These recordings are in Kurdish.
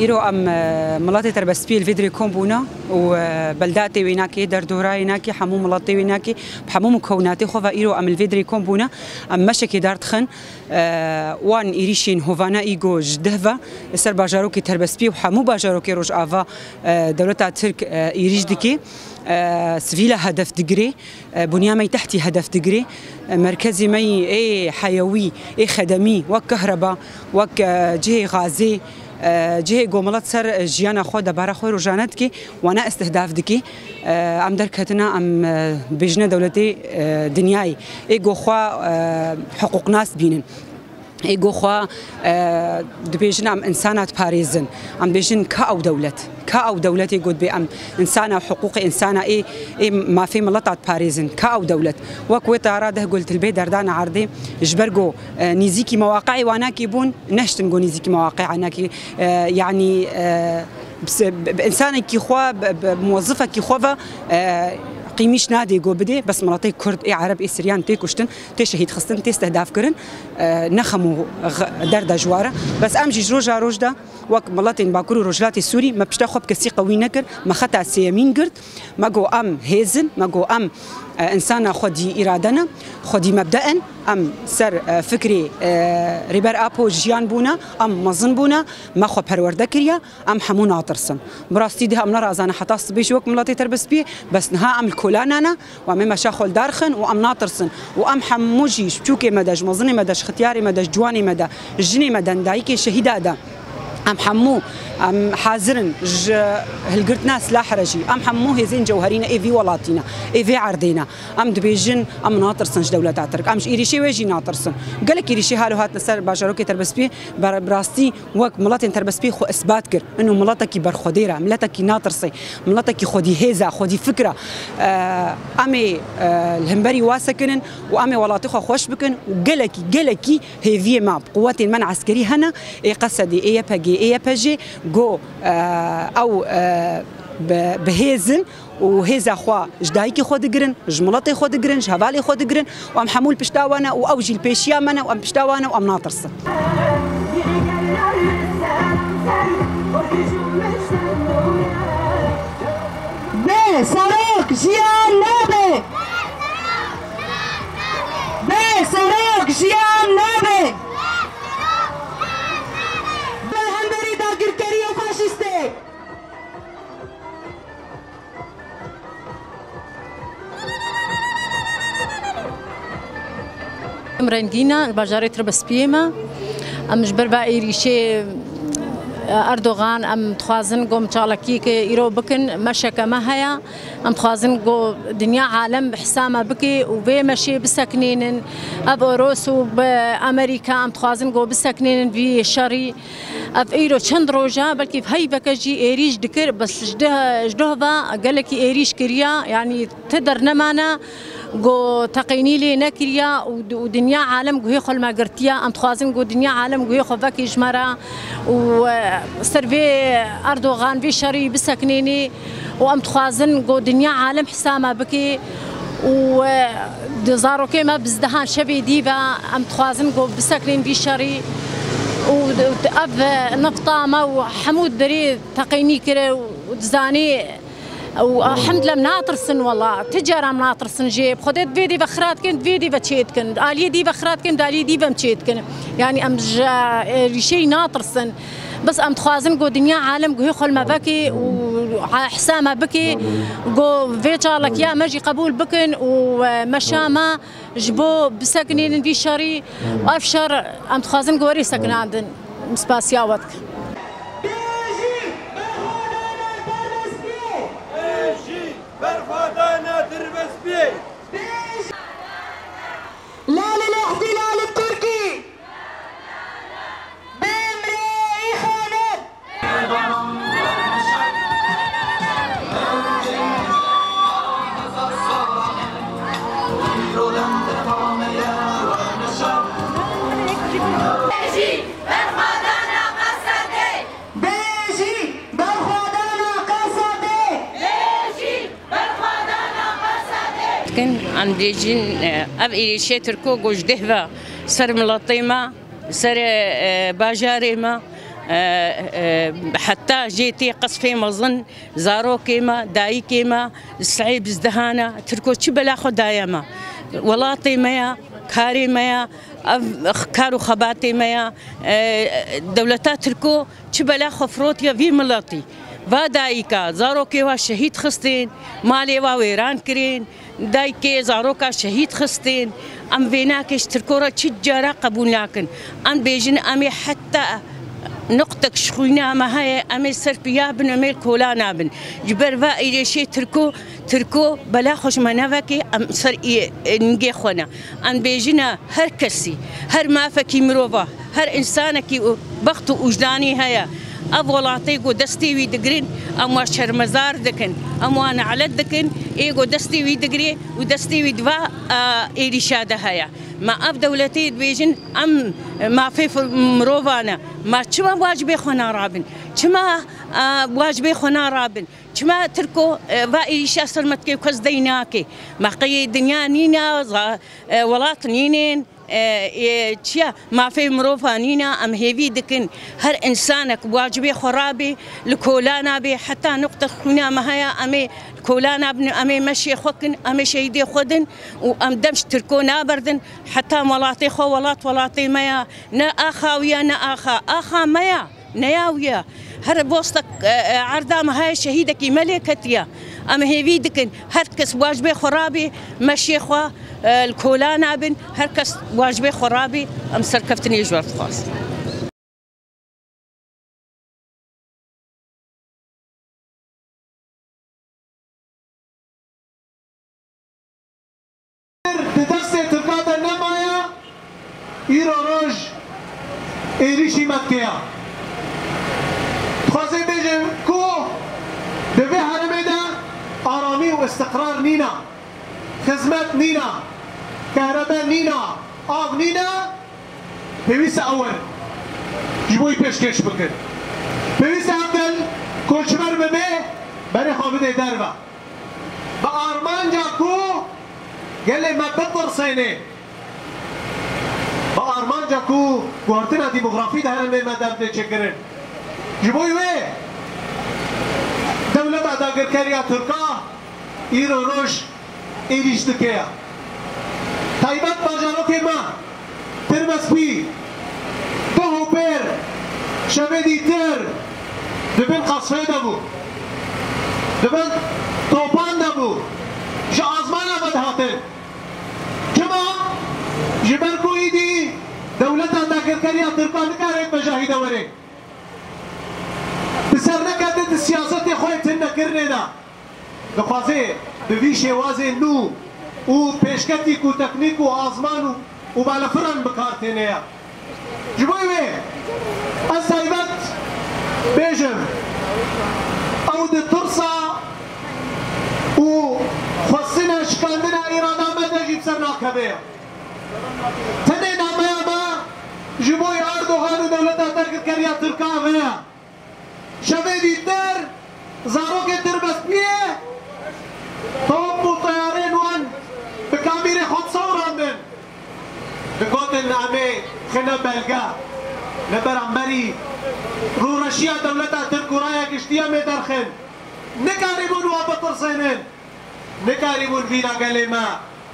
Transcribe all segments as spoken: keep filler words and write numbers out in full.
Îro em, e, miletê Terbestpiyê li vê dirê kom bûne û, e, beldatê wê nakê, derdorayê nakê, hemû miletê wê nakê, bi hemû mukewinatê xwe ve îro em li vê dirê kom bûne. Em meşekê dar dixin, e, wan êrîşên hovane îgo ji deh ve li ser bajarokê Terbestpiyê û hemû bajarokê Rojava, e, dewleta Tirk, e, êrîş dike, e, sivîla hedef digire. E, bunya me yî tehtî hedef digirê. E, merkezê me yî ê heyewî, ê xedemî, wek kehreba, wek, e, cihê gazê, e, cihê ku milet ser, e, jiyana xwe, debara xwe rojane dike, wana îstihdaf dike. E, em derketine, em, e, bêjine dewletê, e, dinyayê. Ê ku xwe, e, hiqûqnas bînin. Ê ku xwe, e, dibêjin em însana diparêzin. Em dibêjin ka ew dewlet. Ka ew dewletê ku dibê em însana û hiqûqê însana ê, ê mafê mileta diparêzin. Ka ew dewlet. Wek wê tara deh ku li Tilbê derdane erdê, ji ber ku, e, nîzîkî mewaqeê wanakî bûn, nehiştin ku nîzîkî mewaqeê anakî, e, yanî, e, bi se-, bi, bi însanekî xwe, bi, bi muwezifekî xwe ve, e, qîmîş nadê ku bidê, bes miletê Kurd, ê Ereb, ê Siryan tê kuştin, tê şehîd xistin, tê stehdaf kirin, e, ne xem û ğ-, derd e ji wa re. Bes em jî ji roja roj de wek miletên Bakur û Rojhilatê Sûrî me pişta xwe bi kesî qewî nekir, me xeta sêyemîn girt, me got em hêz in, me got em, e, însana xwedî îrade ne, xwedî mebde in, em ser, e, fikrê, e, Rêber Apo jiyan bûne, em mezin bûne, me xwe perwerde kiriye. Em hemû natirsin. Bi rastî dih em nerazane heta sibê jî wek miletê Terbestpiyê, bes niha em li kolana ne û em ê meşa xwe li dar xin û em natirsin. Û em hemû jî ji çûkê me de, ji mezinê me de, ji xitiyarê me de, ji ciwanê me de, ji jinê me de, dayikê şehîda de, em hemû, em hazir in ji hilgirtina silah re jî. Em hemû hêzên cewherî ne, ê vî welatî ne, ê vê erdê ne. Em dibêjin, em natirsin ji dewleta Tirk. Em ji êrîşê wê jî natirsin. Gelek êrîşê halo hatine ser bajarokê Terbestpiyê, ber-, bi rastî wek miletên Terbestpiyê xwe isbat kir. Ino miletekî berxwedêr e, miletekî natirsê, miletekî xwedî hêz e, xwedî fikr e. E, em ê, e, li hemberî wa sekinin û em ê welatê xwe xweş bikin û gelekî, gelekî hêviyê me, quwetên me eskerî hene, ê Qesedê, ê Y P G, ê Y P J, go, e, ew, e, bi, bi hêz in û hêza xwe ji dayikê xwe digirin, ji miletê xwe digirin, ji hevalê xwe digirin û em hemû li pişta we ne û ew jî li pêşiya me ne û em pişta we ne û em natirsin. Bê serok jiyan nabe! Bê serok jiyan nabe! Bi hemberî dagirkeriyê faşîstê! Em rengîn e, li bajarê Tirbespiyê me. Em ji ber va êrîşê, e, Erdogan, em dixwazin ku em çalakiyeke îro bikin, meşeke me heye. Em dixwazin ku dinya alem bi hisa me bike û vê meşê bisekinînin. Ev Ewros û bi Amerîka em dixwazin ku bisekinînin vî şerî. Ev îro çend roja, belkî heyveke jî êrîş dikir, bes ji deh, ji deh ve gelekî êrîş kiriya, yanî ti dernemane ku teqînî lê nekiriya û, û dinya alem guhê xwe li me girtiya. Em dixwazin ku dinya alem guhê xwe vekê ji me re û, e, ser vê Erdogan vê şerî bisekinênê û em dixwazin ku dinya alem hisa me bike û, e, di zarokê me bizdehan şevê dî ve em dixwazin ku bisekinên vî şerî û ev nefta me û hemû derê teqînî kire û dizanî û hemd lem natirsin wela. Ti cara em natirsin jê. Bi Xwedê di vê dî ve xira dikin, di vê dî ve çê dikin. Di aliyê dî ve xira dikin, di aliyê dî ve em çê dikin. Yanî em ji, e, rîşeyî natirsin. Bes em dixwazin ku dinya alem guhê xwe li me vekê û hisa me bikê, ku vê çalakiya me jî qebûl bikin û, e, meşa me ji bo bisekinînin vî şerî. Ev şer em dixwazin ku werî sekinandin. Spasiya we dikim. Bêjî berxwedana Terbespiyê! Bêjî berxwedana Terbespiyê! Bêjî! لا للاحتلال التركي! بامرأة إخوانات! Bêjî berxwedana Qesedê! Bêjî berxwedana Qesedê! Bêjî berxwedana Qesedê! Dikin, em dibêjin, e, ev êrîşê Tirko ku ji deh ve ser miletê me, ser, e, bajarê me, E, e, heta jê tê qesfê mezin, zarokê me, dayikê me, sey bizdehana, Tirko çi bela xwe daye me. Welatê me ya, karê me ya, ev kar û xebatê me ya, e, dewleta Tirko çi bela xwe firotiye vî miletî. Va dayika, zarokê wa şehîd xistin, malê wa wêran kirin, dayikê zaroka şehîd xistin. Em vê nakê ji Tirko re çi cara qebûl nakin. Em bêjin, em ê heta nuqtek ji xwîna me heye, em ê ser piya bin, em ê kola nabin. Ji ber va êrişê Tirko, Tirko bela xwe ji me nevekê, em ser î-, ningê xwe ne. Em bêjine her kesî, her mafekî mirova, her însanekî û bext û ûjdanî heye. Ev welatê ku destê wî digirin, em wa şermezar dikin, em wa nelet dikin, ê ku destê wî digirê û destê wî di va, a, êrîşa de heye. Me ev dewletê dibêjin, em mafê fi-, mirovan e. Me çima wacibê xwe narabin? Çima, a, wacibê xwe narabin? Çima Tirko, e, va êrîşa ser me dike û kes dey nake? Me qeyê dinya nîne, za-, e, welat nînin, e, e, çiya mafê mirovan nîne, em hêvî dikin her însanek wacibê xwe rabê, li kola nabê, heta nuqte xwîna me heye, em ê li kola nabin, em ê meşê xwe kin, em ê şehîdê xwe din û em dem ji Tirko naberdin, heta welatê xwe, welat welatê me ya, ne axa wî ya, ne axa, axa me ya. Neya wî ye. Her bostek, e, e, erda me heye şehîdekî me lê ketiye. Em hêvî dikin her kes wacibê xwe rabê, meşê xwe, e, li kola nabin, her kes wacibê xwe rabê, em serkeftinê ji we dixwazin. Di destê Tirka de nemaye, îro roj êrîşî me dikeya. Dixwaze bêje ku di vê herêmê de aramî û istiqrar nîne, xizmet nîne, kehrebe nîne, av nîne, pêwîst e ew werin ji bo wî pêşkêş bikin. Pêwîst e ev gel koçber bibe, berê xwe bide derve. Bi armanca ku gelê me bitirsênê. Bi armanca ku guhertina demografî di herêmê me dev tê çêkirin. Ji bo wê dewleta dagirker ya Tirka îro roj êrîş dike ya. Taybet bajarokê me, Tirmespî, Duhokpêr, şevê dîtir di bin qasfê de bû. Di bin topan de bû. Ji azmana ve dihatin. Çima? Ji ber ku îdî dewleta dagirker ya Tirka nikare bi jahî de were. Bi ser nekete di siyasetê xwe yê tune kirinê de. Dixwaze bi vî şêwazên nû û pêşketîk û teknîk û azman û, û balefiran bi kar têne ya. Ji bo wê ez taybet bêjim, ew di tirsa û xwestina şikandina îrada me de jî bi ser nakeve ya. Tenê nameya me ji bo Erdogan û dewleta dagirker ya Tirkan ve ya. Şevê dîtir zarokê Dirbespiyê top û teyarên wan bi kamîrê xwe disewirandin. Digotin, em ê xine belge li beramberî rûreşiya dewleta Tirk û raya giştî em ê derxin. Nikarîbûn wan bitirsênin. Nikarîbûn vîna gelê me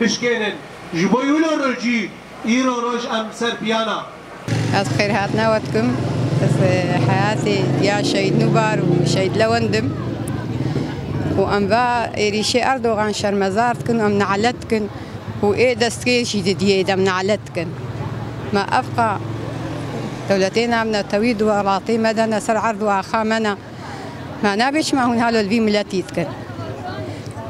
bişkênin. Ji bo wilo rojî, îro roj em ser piyana. Ez xêrhatina we dikim. Ez, e, heyatê ya Şehîd Nûbar û Şehîd Lewend im. Û em va êrîşê Erdogan şermezar dikin, em nalet dikin. Û ê destgê jî didiyê dem nalet dikin. Me evqa dewletê namne tewî di welatê me de ne ser erd û axa me ne. Me nabê çima hûn halo li vî miletî dikin.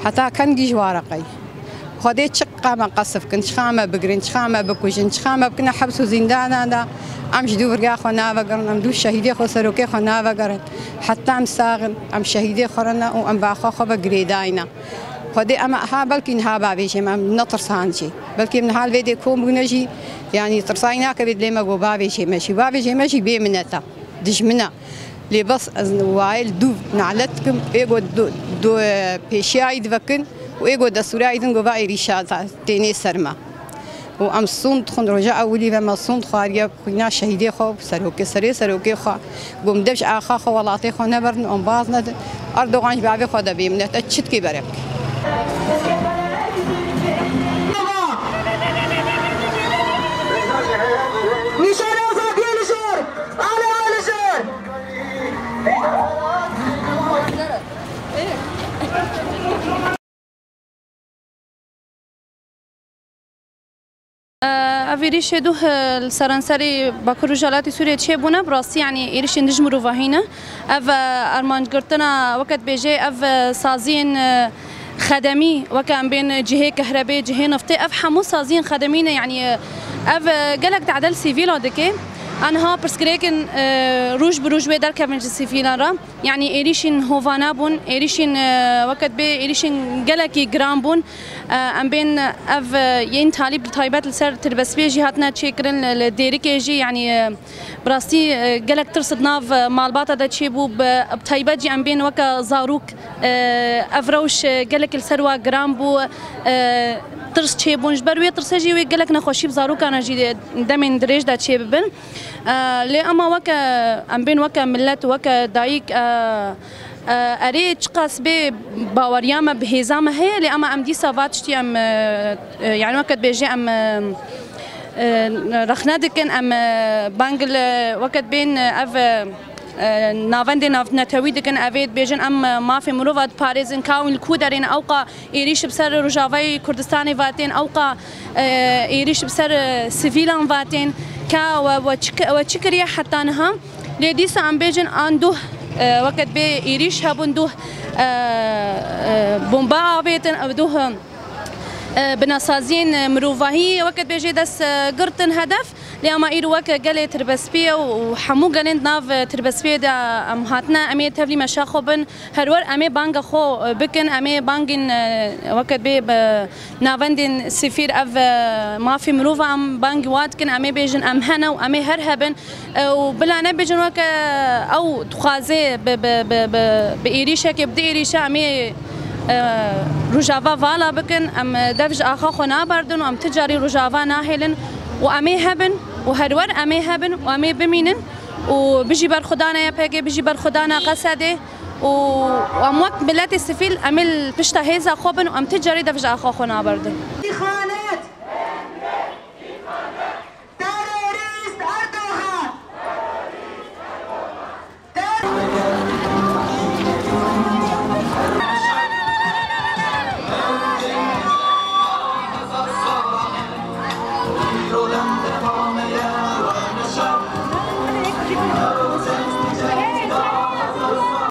Heta kengî ji wa re qey. Xwedê çiqa me qesf kin, çiqa me bigirin, çiqa me bikujin, çiqa me bikine heps û zîndanan de, em ji dû virga xwe navegerin, em dû şehîdê xwe, serokê xwe navegerin. Heta em sax in, em şehîdê xwe re ne û em bi axa xwe ve girêdayî ne. Xwedê em ha belkî niha bavêjê me, em netirsan jî. Belkî em niha li vê dê kom bûne jî, yanî tirsayî nake vê dilê me ku bavêjê me jî. Bavêjê me jî bê mineta, dijmina. Lê bes ez wayê li dû nalet dikim, ê ku du, du, e, pêşiyayî divekin û ê ku destûrayî din ku va êrîşa tênê ser me. û em sûnd dixwin, roja ewilî ve me sûnd xwariye xwîna şehîdê xwe, serokê, serê serokê xwe, ku em dev ji axa xwe, welatê xwe neberin û em baz nedin. Erdogan ji bavê xwe de bêmine, te çi dikê berek? Nîşanê azadiyê li jor! Alewa li jor! Ev êrîşê duh li seranserê Bakur Rojhilatê Sûriyê çêbûne, bi rastî, yanî, êrîşên dij mirovahî ne. Ev, e, armancgirtina, weke dibêje, ev, e, saziyên, e, xedemî, weke em bên cihê kehrebê, cihê niftê, ev hemû saziyên xedemî ne, yanî, e, ev, e, gelek tedel sivîla dike. Aniha pirsgirêkin, e, roj bi roj wê derkevin ji sivîlan re. Yanî êrîşên hovane bûn, êrîşên, e, weke dibê êrîşên gelekî giran bûn. E, em bên ev, e, yên talîb li taybet li ser Tirbespiyê jî hatine çêkirin, li, li Dêrikê jî, yanî, e, bi rastî, e, gelek tirs di nav, e, malbata de çêbû, bi, bi taybet jî em bên weke zarok, e, ev rewş, e, gelek li ser wa giran bû, e, tirs çêbûn. Ji ber wê tirsê jî wê gelek nexweşî bi zarokan re jî demên dirêj de çêbibin. E, lê ema weke em bên weke milet, weke dayik, e, e, erê çiqas bê baweriya me bi hêza me heye, lê ema em dîsa va tiştî em, e, e, yanî weke dibêje em, e, e, rexne dikin, em, e, bang li, weke dibên, e, ev, e, e, navendê navnetewî dikin, evê dibêjin em, e, mafê mirova diparêzin, ka hûn li ku derê ne, ewqa êrîş bi ser Rojavayê Kurdistanê ve tên, ewqa, e, êrîş bi ser, e, sivîlan ve tên, ka we, we çi ki-, we çi kiriye heta niha? Lê dîsa em bêjin an duh, e, weke dibê êrîş hebûn, duh, e, e, bomba avêtin, ev duh, e, binasaziyên, e, mirovahî, weke dibêjê dest, e, girtin hedef. Lê ema îro weke gelê Tirbespiyê û, û hemû gelên di nav, e, Tirbespiyê de em hatine, em ê tevlî meşa xwe bin. Her wer em ê banga xwe, e, bikin, em ê bangên, e, weke dibê bi navendên sifîr ev, e, mafê mirova em bangî wa dikin, em ê bêjin em hene û em ê her hebin, e, û bila nebêjin weke ew dixwaze bi, bi, bi, bi, bi êrîşekê, bi di êrîşe em ê, e, Rojava vala bikin, em, e, dev ji axa xwe naberdin û em ti carî Rojava nahêlin û em ê hebin û her wer em ê hebin û em ê bimînin û bijî berxwedana Y P G, bijî berxwedana Qesedê. û em wek miletê sivîl, em ê li pişta hêza xwe bin û em ti carî dev ji axa xwe naberdin.